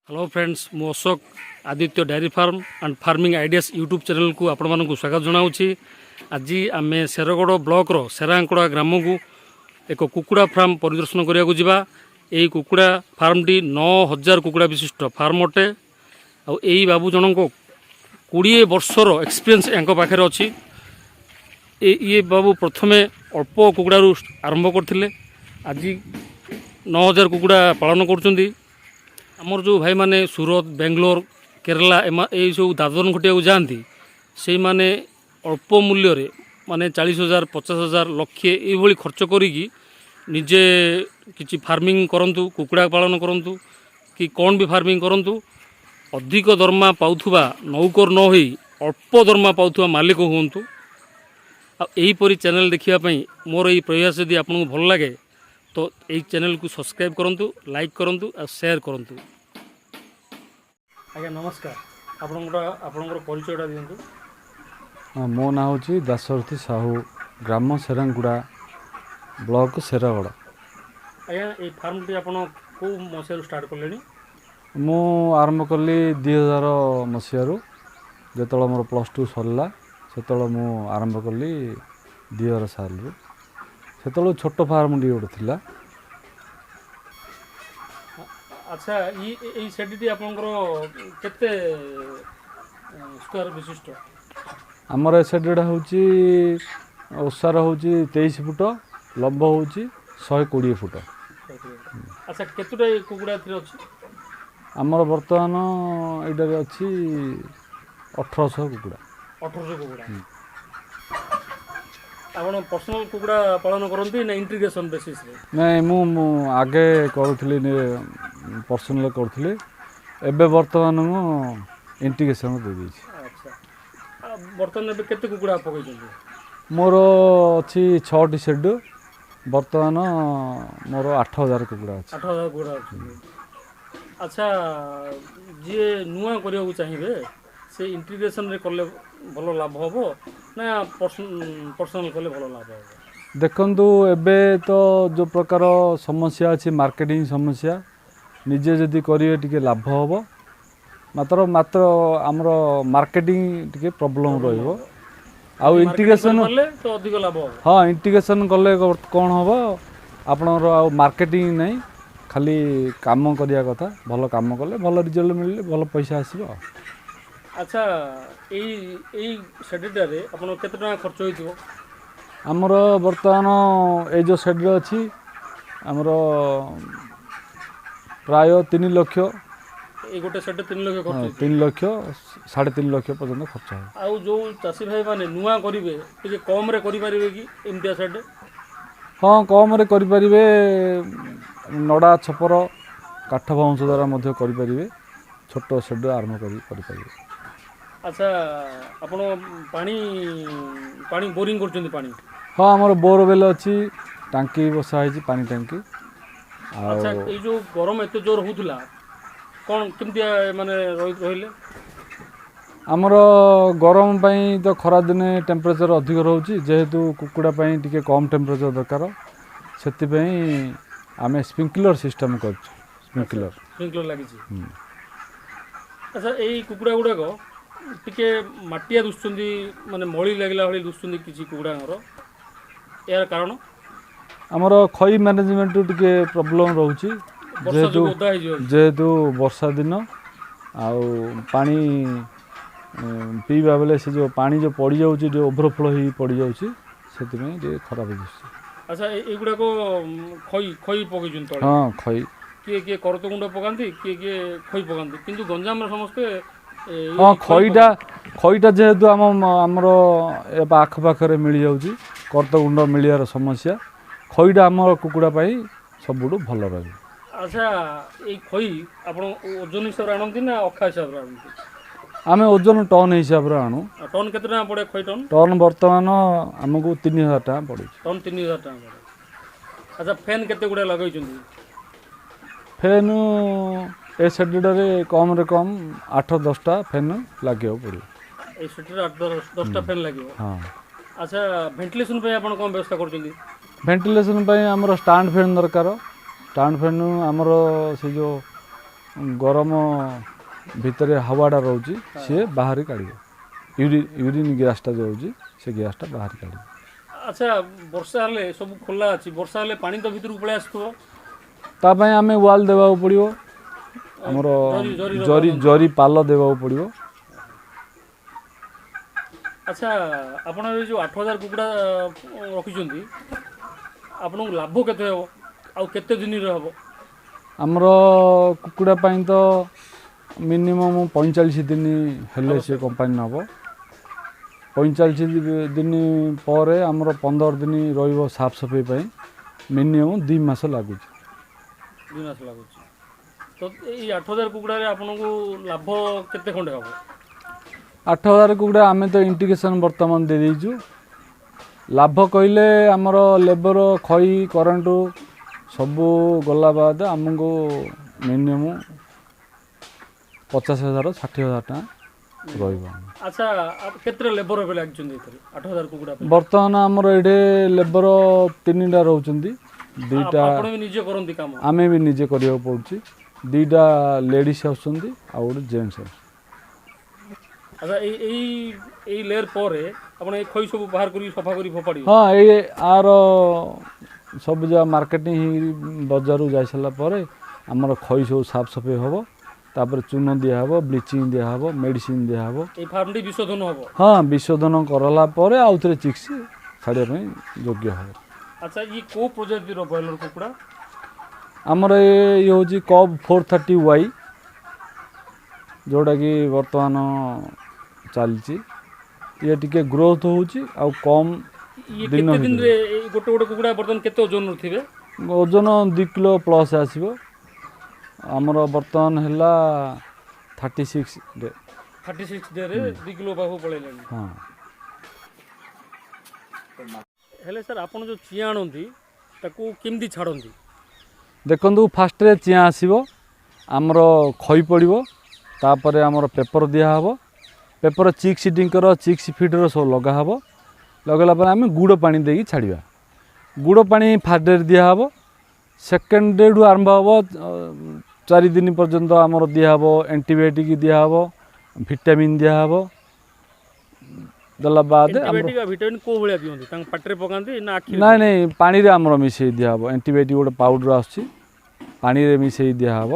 Hello friends, ମୁଁ Ashok, Aditya dairy farm and farming ideas YouTube ଚ୍ୟାନେଲକୁ ଆପଣମାନଙ୍କୁ ସ୍ୱାଗତ ଜଣାଉଛି। ଆଜି ଆମେ ଶେରଗଡ଼ ବ୍ଲକର ସେରାଙ୍କଡ଼ା ଗ୍ରାମକୁ ଏକ କୁକୁଡ଼ା ଫାର୍ମ ପରିଦର୍ଶନ କରିବାକୁ ଯିବା। ଏହି କୁକୁଡ଼ା ଫାର୍ମଟି 9000 କୁକୁଡ଼ା ବିଶିଷ୍ଟ ଫାର୍ମ ଅଟେ। ଆଉ ଏଇ ବାବୁ ଜଣଙ୍କ 20 ବର୍ଷର ଏକ୍ସପିରିଏନ୍ସ ୟାଙ୍କ ପାଖରେ ଅଛି। ଇଏ ବାବୁ ପ୍ରଥମେ ଅଳ୍ପ କୁକୁଡ଼ାରୁ ଆରମ୍ଭ କରିଥିଲେ, ଆଜି 9000 କୁକୁଡ଼ା ପାଳନ କରୁଛନ୍ତି। ଆମର ଯେଉଁ ଭାଇମାନେ ସୁରତ, ବେଙ୍ଗଲୋର, କେରଲା ଏଇସବୁ ଦାଦନ ଖଟିବାକୁ ଯାଆନ୍ତି, ସେଇମାନେ ଅଳ୍ପ ମୂଲ୍ୟରେ, ମାନେ 40,000, 50,000, ଲକ୍ଷେ ଏଇଭଳି ଖର୍ଚ୍ଚ କରିକି ନିଜେ କିଛି ଫାର୍ମିଂ କରନ୍ତୁ, କୁକୁଡ଼ା ପାଳନ କରନ୍ତୁ କି କ'ଣ ବି ଫାର୍ମିଂ କରନ୍ତୁ, ଅଧିକ ଦରମା ପାଉଥିବା ନୌକର ନ ହୋଇ ଅଳ୍ପ ଦରମା ପାଉଥିବା ମାଲିକ ହୁଅନ୍ତୁ। ଆଉ ଏହିପରି ଚ୍ୟାନେଲ୍ ଦେଖିବା ପାଇଁ ମୋର ଏହି ପ୍ରୟାସ ଯଦି ଆପଣଙ୍କୁ ଭଲ ଲାଗେ, ତ ଏଇ ଚ୍ୟାନେଲକୁ ସବସ୍କ୍ରାଇବ୍ କରନ୍ତୁ, ଲାଇକ୍ କରନ୍ତୁ ଆଉ ସେୟାର କରନ୍ତୁ। ଆଜ୍ଞା ନମସ୍କାର, ଆପଣଙ୍କର ପରିଚୟଟା ଦିଅନ୍ତୁ। ହଁ, ମୋ ନାଁ ହେଉଛି ଦାଶରଥୀ ସାହୁ, ଗ୍ରାମ ସେରାଙ୍ଗୁଡ଼ା, ବ୍ଲକ ଶେରଗଡ଼। ଆଜ୍ଞା, ଏଇ ଫାର୍ମଟି ଆପଣ କେଉଁ ମସିହାରୁ ଷ୍ଟାର୍ଟ କଲେଣି? ମୁଁ ଆରମ୍ଭ କଲି 2000 ମସିହାରୁ। ଯେତେବେଳେ ମୋର +2 ସରିଲା, ସେତେବେଳେ ମୁଁ ଆରମ୍ଭ କଲି 2000 ସାଲରୁ। ସେତେବେଳେ ଛୋଟ ଫାର୍ମଟି ଗୋଟେ ଥିଲା। ଆଚ୍ଛା, ଏଇ ସେଡ୍ଟି ଆପଣଙ୍କର କେତେ ସ୍କୋୟାର ବିଶିଷ୍ଟ? ଆମର ଏ ସେଡ୍ଟା ହେଉଛି, ଓସାର ହେଉଛି 23 ଫୁଟ, ଲମ୍ବ ହେଉଛି 120 ଫୁଟ। ଆଚ୍ଛା, କେତୋଟା ଏଇ କୁକୁଡ଼ା ଏଥିରେ ଅଛି? ଆମର ବର୍ତ୍ତମାନ ଏଇଟାରେ ଅଛି 1800 କୁକୁଡ଼ା। 1800 କୁକୁଡ଼ା। ଆପଣ ପର୍ସନାଲ କୁକୁଡ଼ା ପାଳନ କରନ୍ତି ନା ଇଣ୍ଟିଗ୍ରେସନ୍ ବେସିସ୍ରେ? ନାଇଁ, ମୁଁ ମୁଁ ଆଗେ କରୁଥିଲି, ପର୍ସନାଲ କରୁଥିଲି। ଏବେ ବର୍ତ୍ତମାନ ମୁଁ ଇଣ୍ଟିଗ୍ରେସନ୍ ଦେଇଦେଇଛି। ଆଚ୍ଛା, ଆଉ ବର୍ତ୍ତମାନ ଏବେ କେତେ କୁକୁଡ଼ା ପକାଇଛନ୍ତି? ମୋର ଅଛି ଛଅଟି ସେଡ୍। ବର୍ତ୍ତମାନ ମୋର 8000 କୁକୁଡ଼ା ଅଛି। 8000 କୁକୁଡ଼ା ଅଛନ୍ତି। ଆଚ୍ଛା, ଯିଏ ନୂଆ କରିବାକୁ ଚାହିଁବେ, ସେ ଇଣ୍ଟିଗ୍ରେସନରେ କଲେ ଭଲ ଲାଭ ହେବ ନା ପର୍ସନାଲ କଲେ ଭଲ ଲାଭ ହେବ? ଦେଖନ୍ତୁ, ଏବେ ତ ଯେଉଁ ପ୍ରକାର ସମସ୍ୟା ଅଛି, ମାର୍କେଟିଂ ସମସ୍ୟା, ନିଜେ ଯଦି କରିବେ ଟିକେ ଲାଭ ହେବ। ମାତ୍ର ମାତ୍ର ଆମର ମାର୍କେଟିଂ ଟିକେ ପ୍ରୋବ୍ଲେମ୍ ରହିବ। ଆଉ ଇଣ୍ଟିଗ୍ରେସନ୍ କଲେ ତ ଅଧିକ ଲାଭ ହେବ। ହଁ, ଇଣ୍ଟିଗ୍ରେସନ୍ କଲେ କ'ଣ ହେବ, ଆପଣଙ୍କର ଆଉ ମାର୍କେଟିଂ ନାହିଁ, ଖାଲି କାମ କରିବା କଥା। ଭଲ କାମ କଲେ, ଭଲ ରିଜଲ୍ଟ ମିଳିଲେ ଭଲ ପଇସା ଆସିବ ଆଉ। ଆଚ୍ଛା, ଏଇ ଏଇ ସେଡ୍ଟାରେ ଆପଣ କେତେ ଟଙ୍କା ଖର୍ଚ୍ଚ ହେଇଥିବ? ଆମର ବର୍ତ୍ତମାନ ଏଇ ଯେଉଁ ସେଡ଼୍ରେ ଅଛି, ଆମର ପ୍ରାୟ 3 ଲକ୍ଷ। ଏଇ ଗୋଟେ ସେଡ୍ 3 ଲକ୍ଷ ଖର୍ଚ୍ଚ ହେଇଥିବ? 3 ଲକ୍ଷ, 3.5 ଲକ୍ଷ ପର୍ଯ୍ୟନ୍ତ ଖର୍ଚ୍ଚ ହେବ। ଆଉ ଯେଉଁ ଚାଷୀ ଭାଇମାନେ ନୂଆ କରିବେ, ଟିକେ କମ୍ରେ କରିପାରିବେ କି ଏମିତିଆ ସେଡ୍? ହଁ, କମ୍ରେ କରିପାରିବେ। ନଡ଼ା ଛପର, କାଠ ବାଉଁଶ ଦ୍ୱାରା ମଧ୍ୟ କରିପାରିବେ। ଛୋଟ ସେଡ଼୍ ଆରମ୍ଭ କରି କରିପାରିବେ। ଆଚ୍ଛା, ଆପଣ ପାଣି ପାଣି ବୋରିଂ କରୁଛନ୍ତି ପାଣି? ହଁ, ଆମର ବୋରୱେଲ୍ ଅଛି, ଟାଙ୍କି ବସା ହେଇଛି, ପାଣି ଟାଙ୍କି। ଆଉ ଆଚ୍ଛା, ଏଇ ଯେଉଁ ଗରମ ଏତେ ଜୋର ହେଉଥିଲା, କ'ଣ କେମିତି ମାନେ ରହିଲେ? ଆମର ଗରମ ପାଇଁ ତ ଖରାଦିନେ ଟେମ୍ପରେଚର୍ ଅଧିକ ରହୁଛି। ଯେହେତୁ କୁକୁଡ଼ା ପାଇଁ ଟିକେ କମ୍ ଟେମ୍ପରେଚର୍ ଦରକାର, ସେଥିପାଇଁ ଆମେ ସ୍ପ୍ରିଙ୍କଲର୍ ସିଷ୍ଟମ୍ କରିଛୁ, ସ୍ପ୍ରିଙ୍କଲର୍। ସ୍ପ୍ରିଙ୍କଲର ଲାଗିଛି। ଆଚ୍ଛା, ଏଇ କୁକୁଡ଼ା ଗୁଡ଼ାକ ଟିକେ ମାଟିଆ ଦୁଶୁଛନ୍ତି, ମାନେ ମଳି ଲାଗିଲା ଭଳି ଦୁଶୁଛନ୍ତି କିଛି କୁକୁଡ଼ାଙ୍କର। ଏହାର କାରଣ? ଆମର ଖଇ ମ୍ୟାନେଜମେଣ୍ଟ ଟିକେ ପ୍ରୋବ୍ଲେମ୍ ରହୁଛି। ବର୍ଷା ଯେହେତୁ ଯୋଗୁଁ ଓଦା ହେଇଯିବ। ଯେହେତୁ ବର୍ଷା ଦିନ ଆଉ ପାଣି ପିଇବା ବେଳେ ସେ ଯେଉଁ ପାଣି ଯେଉଁ ପଡ଼ିଯାଉଛି, ଟିକେ ଓଭରଫ୍ଲୋ ହେଇ ପଡ଼ିଯାଉଛି, ସେଥିପାଇଁ ଟିକେ ଖରାପ ଦିଶୁଛି। ଆଚ୍ଛା, ଏଇଗୁଡ଼ାକ ଖଇ ଖଇ ପକେଇଛନ୍ତି ତଳେ? ହଁ, ଖଇ। କିଏ କିଏ କରତ ଗୁଣ୍ଡ ପକାନ୍ତି, କିଏ କିଏ ଖଇ ପକାନ୍ତି, କିନ୍ତୁ ଗଞ୍ଜାମରେ ସମସ୍ତେ ଏଇ ହଁ। ଖଇ। ଖଇଟା ଖଇଟା ଯେହେତୁ ଆମର ଏ ଆଖପାଖରେ ମିଳିଯାଉଛି, କରତ ଗୁଣ୍ଡ ମିଳିବାର ସମସ୍ୟା, ଖଇଟା ଆମର କୁକୁଡ଼ା ପାଇଁ ସବୁଠୁ ଭଲ ରହିବ। ଆଚ୍ଛା, ଏଇ ଖଇ ଆପଣ ଓଜନ ହିସାବରେ ଆଣନ୍ତି ନା ଅଖା ହିସାବରେ ଆଣନ୍ତି? ଆମେ ଓଜନ ଟନ୍ ହିସାବରେ ଆଣୁ। ଆଉ ଟନ୍ କେତେ ଟଙ୍କା ପଡ଼େ ଖଇ ଟନ୍? ଟନ୍ ବର୍ତ୍ତମାନ ଆମକୁ 3000 ଟଙ୍କା ପଡ଼ୁଛି। ଟନ୍ 3000 ଟଙ୍କା ପଡ଼େ। ଆଚ୍ଛା, ଫ୍ୟାନ୍ କେତେ ଗୁଡ଼ାଏ ଲଗେଇଛନ୍ତି? ଫ୍ୟାନ୍ ଏ ସେଡ୍ରେ କମ୍ରେ କମ୍ 8-10ଟା ଫ୍ୟାନ୍ ଲାଗିବାକୁ ପଡ଼ିବ। ଏଇ ସେଡ୍ରେ 8-10ଟା ଫ୍ୟାନ୍ ଲାଗିବ? ହଁ। ଆଚ୍ଛା, ଭେଣ୍ଟିଲେସନ୍ ପାଇଁ ଆପଣ କ'ଣ ବ୍ୟବସ୍ଥା କରୁଛନ୍ତି? ଭେଣ୍ଟିଲେସନ୍ ପାଇଁ ଆମର ଷ୍ଟାଣ୍ଡ ଫ୍ୟାନ୍ ଦରକାର। ଷ୍ଟାଣ୍ଡ ଫ୍ୟାନ୍ ଆମର ସେ ଯେଉଁ ଗରମ ଭିତରେ ହାୱାଟା ରହୁଛି, ସିଏ ବାହାରି କାଢ଼ିବ। ୟୁରିନ୍ ଗ୍ୟାସ୍ଟା ଯେଉଁ ରହୁଛି, ସେ ଗ୍ୟାସ୍ଟା ବାହାରି କାଢ଼ିବ। ଆଚ୍ଛା, ବର୍ଷା ହେଲେ ସବୁ ଖୋଲା ଅଛି, ବର୍ଷା ହେଲେ ପାଣି ତ ଭିତରକୁ ପଳେଇ ଆସୁଥିବ? ତା ପାଇଁ ଆମେ ୱାଲ୍ ଦେବାକୁ ପଡ଼ିବ, ଆମର ଜରି ପାଲ ଦେବାକୁ ପଡ଼ିବ। ଆଚ୍ଛା, ଆପଣ ଏ ଯେଉଁ 8000 କୁକୁଡ଼ା ରଖିଛନ୍ତି, ଆପଣଙ୍କୁ ଲାଭ କେତେ ହେବ ଆଉ କେତେ ଦିନରେ ହେବ? ଆମର କୁକୁଡ଼ା ପାଇଁ ତ ମିନିମମ୍ 45 ଦିନ ହେଲେ ସେ କମ୍ପାନୀ ନେବ। 45 ଦିନ ପରେ ଆମର 15 ଦିନ ରହିବ ସାଫ ସଫେଇ ପାଇଁ, ମିନିମମ୍ 2 ମାସ ଲାଗୁଛି। 2 ମାସ ଲାଗୁଛି। ତ ଏଇ 8000 କୁକୁଡ଼ାରେ ଆପଣଙ୍କୁ ଲାଭ କେତେ ଖଣ୍ଡେ ହେବ? 8000 କୁକୁଡ଼ା ଆମେ ତ ଇଣ୍ଟିଗ୍ରେସନ୍ ବର୍ତ୍ତମାନ ଦେଇଦେଇଛୁ। ଲାଭ କହିଲେ ଆମର ଲେବର, ଖଇ, କରେଣ୍ଟ ସବୁ ଗଲା ବାଦ ଆମକୁ ମିନିମମ୍ 50,000 60,000 ଟଙ୍କା ରହିବ। ଆଚ୍ଛା, କେତେଟା ଲେବର ଏବେ ଲାଗିଛନ୍ତି ଏଥିରେ 8000 କୁକୁଡ଼ା? ବର୍ତ୍ତମାନ ଆମର ଏଇଠି ଲେବର 3ଟା ରହୁଛନ୍ତି। 2ଟା ଆପଣ ବି ନିଜେ କରନ୍ତି କାମ? ଆମେ ବି ନିଜେ କରିବାକୁ ପଡ଼ୁଛି। 2ଟା ଲେଡ଼ିସ୍ ଆସୁଛନ୍ତି ଆଉ ଗୋଟେ ଜେଣ୍ଟସ୍ ଆସୁଛନ୍ତି। ଆଚ୍ଛା, ଏଇ ଲେୟର ପରେ ଆପଣ ଏଇ ଖଇ ସବୁ ବାହାର କରିକି ସଫା କରି ଫୋପାଡ଼ିବେ? ହଁ, ଏଇ ଆର ସବୁ ଯାହା ମାର୍କେଟିଂ ବଜାରକୁ ଯାଇ ସାରିଲା ପରେ ଆମର ଖଇ ସବୁ ସାଫ ସଫେଇ ହେବ, ତାପରେ ଚୂନ ଦିଆହେବ, ବ୍ଲିଚିଂ ଦିଆହେବ, ମେଡ଼ିସିନ ଦିଆହେବ। ଏଇ ଫାର୍ମଟି ବିଶୋଧନ ହେବ? ହଁ, ବିଶୋଧନ କରାଲା ପରେ ଆଉ ଥରେ ଚିକ୍ସ ଛାଡ଼ିବା ପାଇଁ ଯୋଗ୍ୟ ହେବ। ଆଚ୍ଛା, ଇଏ କେଉଁ ପ୍ରଜାତିର ବ୍ରଏଲର କୁକୁଡ଼ା? ଆମର ଇଏ ହେଉଛି କବ୍ 430 ୱାଇ, ଯେଉଁଟାକି ବର୍ତ୍ତମାନ ଚାଲିଛି। ଇଏ ଟିକେ ଗ୍ରୋଥ୍ ହେଉଛି ଆଉ କମ୍ ଦିନ। ଦିନରେ ଗୋଟେ ଗୋଟେ କୁକୁଡ଼ା ବର୍ତ୍ତମାନ କେତେ ଓଜନ ଥିବେ? ଓଜନ 2 କିଲୋ ପ୍ଲସ୍ ଆସିବ। ଆମର ବର୍ତ୍ତମାନ ହେଲା 36 ଡେ। 36 ଡେରେ 2 କିଲୋ ପାଖକୁ ପଳେଇଲାଣି। ହଁ। ହେଲେ ସାର୍, ଆପଣ ଯେଉଁ ଚିଆଁ ଆଣନ୍ତି ତାକୁ କେମିତି ଛାଡ଼ନ୍ତି? ଦେଖନ୍ତୁ, ଫାଷ୍ଟରେ ଚିଆଁ ଆସିବ, ଆମର ଖଇ ପଡ଼ିବ, ତାପରେ ଆମର ପେପର ଦିଆହେବ। ପେପର ଚିକ୍ସ ଡିଙ୍କର, ଚିକ୍ସ ଫିଡ଼ର ସବୁ ଲଗାହେବ। ଲଗାଇଲା ପରେ ଆମେ ଗୁଡ଼ ପାଣି ଦେଇକି ଛାଡ଼ିବା। ଗୁଡ଼ ପାଣି ଫାର୍ଷ୍ଟ ଡେରେ ଦିଆହେବ। ସେକେଣ୍ଡ ଡେଠୁ ଆରମ୍ଭ ହେବ, 4 ଦିନ ପର୍ଯ୍ୟନ୍ତ ଆମର ଦିଆହେବ ଆଣ୍ଟିବାୟୋଟିକ୍ ଦିଆହେବ, ଭିଟାମିନ୍ ଦିଆହେବ। ଦେଲା ବାଦ ଭିଟାମିନ୍ କେଉଁ ଭଳିଆ ଦିଅନ୍ତି? ତାଙ୍କ ପାଟିରେ ପକାନ୍ତି ନା ଆଖି? ନାଇଁ ନାଇଁ, ପାଣିରେ ଆମର ମିଶାଇ ଦିଆହେବ। ଆଣ୍ଟିବାୟୋଟିକ୍ ଗୋଟେ ପାଉଡ଼ର ଆସୁଛି, ପାଣିରେ ମିଶାଇ ଦିଆହେବ।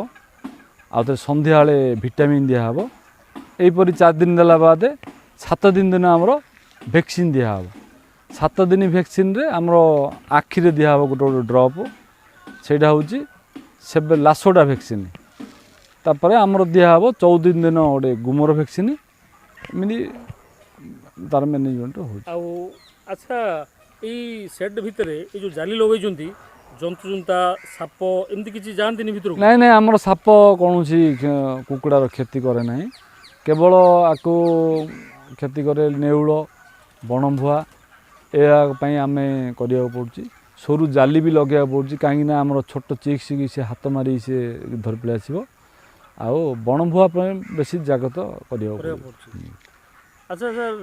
ଆଉ ଥରେ ସନ୍ଧ୍ୟାବେଳେ ଭିଟାମିନ୍ ଦିଆହେବ। ଏହିପରି 4 ଦିନ ଦେଲା ବାଦେ 7 ଦିନ ଦିନ ଆମର ଭ୍ୟାକ୍ସିନ୍ ଦିଆହେବ। 7 ଦିନ ଭ୍ୟାକ୍ସିନ୍ରେ ଆମର ଆଖିରେ ଦିଆହେବ ଗୋଟେ ଗୋଟେ ଡ୍ରପ୍, ସେଇଟା ହେଉଛି ସେବେ ଲାସୋଡ଼ା ଭ୍ୟାକ୍ସିନ୍। ତାପରେ ଆମର ଦିଆହେବ 14 ଦିନ ଦିନ ଗୋଟେ ଗୁମର ଭ୍ୟାକ୍ସିନ୍। ଏମିତି ତାର ମ୍ୟାନେଜମେଣ୍ଟ ହେଉଛି। ଆଉ ଆଚ୍ଛା, ଏଇ ସେଡ୍ ଭିତରେ ଏଇ ଯେଉଁ ଜାଲି ଲଗେଇଛନ୍ତି, ଜନ୍ତୁଜନ୍ତା ସାପ ଏମିତି କିଛି ଯାଆନ୍ତିନି ଭିତରକୁ? ନାଇଁ ନାଇଁ, ଆମର ସାପ କୌଣସି କୁକୁଡ଼ାର କ୍ଷତି କରେ ନାହିଁ। କେବଳ ଆକୁ କ୍ଷତି କରେ ନେଉଳ, ବଣଭୁଆ। ଏହା ପାଇଁ ଆମେ କରିବାକୁ ପଡ଼ୁଛି ସରୁ ଜାଲି ବି ଲଗାଇବାକୁ ପଡ଼ୁଛି, କାହିଁକିନା ଆମର ଛୋଟ ଚିକ୍ସ ସେ ହାତ ମାରି ସେ ଧରି ପଳେଇ ଆସିବ। ଆଉ ବଣଭୁଆ ପାଇଁ ବେଶୀ ଜାଗ୍ରତ କରିବାକୁ ପଡ଼ୁଛି। ଆଚ୍ଛା ସାର୍,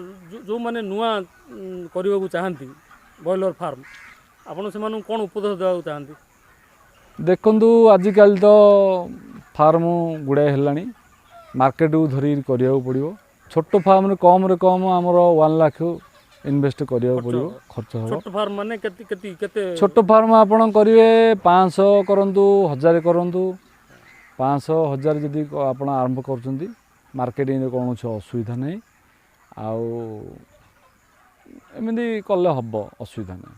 ଯେଉଁମାନେ ନୂଆ କରିବାକୁ ଚାହାନ୍ତି ବ୍ରଏଲର ଫାର୍ମ, ଆପଣ ସେମାନଙ୍କୁ କ'ଣ ଉପଦେଶ ଦେବାକୁ ଚାହାନ୍ତି? ଦେଖନ୍ତୁ, ଆଜିକାଲି ତ ଫାର୍ମ ଗୁଡ଼ାଏ ହେଲାଣି, ମାର୍କେଟକୁ ଧରିକି କରିବାକୁ ପଡ଼ିବ। ଛୋଟ ଫାର୍ମରେ କମ୍ରେ କମ୍ ଆମର 1 ଲାଖ ଇନଭେଷ୍ଟ କରିବାକୁ ପଡ଼ିବ, ଖର୍ଚ୍ଚ ହେବ। ଛୋଟ ଫାର୍ମ ମାନେ କେତେ? ଛୋଟ ଫାର୍ମ ଆପଣ କରିବେ 500 କରନ୍ତୁ, 1000 କରନ୍ତୁ। 500 1000 ଯଦି ଆପଣ ଆରମ୍ଭ କରୁଛନ୍ତି, ମାର୍କେଟିଂରେ କୌଣସି ଅସୁବିଧା ନାହିଁ। ଆଉ ଏମିତି କଲେ ହେବ, ଅସୁବିଧା ନାହିଁ।